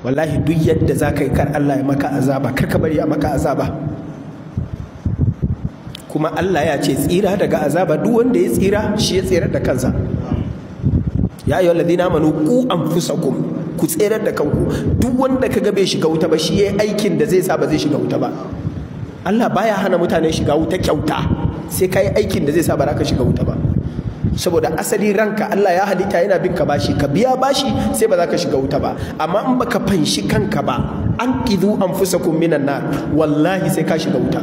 Wallahi duk yadda za ka yi kar Allah ya maka azaba, kar ka bari ya maka azaba. Kuma Allah ya ce tsira daga azaba, duk wanda ya tsira shi ya tsira da kansa. Ya ayyuhal ladina amanu qu anfusakum, ku tsirar da kanku. Duk wanda kaga bai shiga wuta ba, shi yayi aikin da zai sa ba zai shiga wuta ba. Allah baya hana mutane shiga wuta kyauta, sai kai aikin da zai sa ba za ka shiga wuta ba. Saboda asali ranka Allah ya halitta yana bin ka bashi, ka biya bashi sai ba za ka shiga wuta ba. Amma in baka fanshi kanka ba, an qidhu anfusakum minan nar, wallahi sai ka shiga wuta.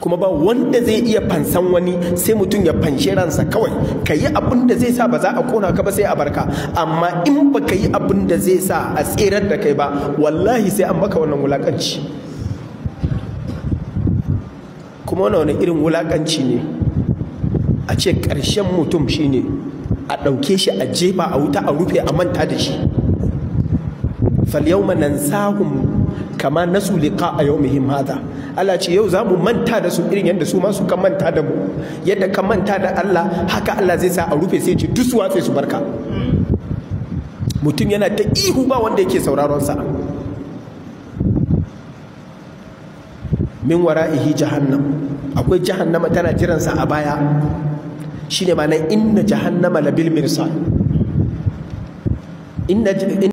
Kuma ba wanda zai iya fansan wani sai mutum ya fanshi ransa kawai. Ka yi abin da zai sa ba za a kona ka ba sai a barka. Amma in ba ka yi abin da zai sa a tserar da kai ba, wallahi sai an maka wannan wulakanci. Kuma wannan wani irin wulakanci ne a ce ƙarshen mutum shine a ɗauke shi a jefa a wuta a rufe a manta da shi. Falyawma nansahum kama nasu liqa yawmihim hadha. Allah ce yau zamu manta da su irin yadda su ma suka manta da mu. Yadda ka manta da Allah, haka Allah zai sa a rufe sai ce duk su watse su barka. Mutum yana ta ihu ba wanda yake sauraron sa. Min wara'ihi jahannam, akwai jahannama tana jiran sa a baya. Shine ma'anar inna jahannama labil mirsad. Inna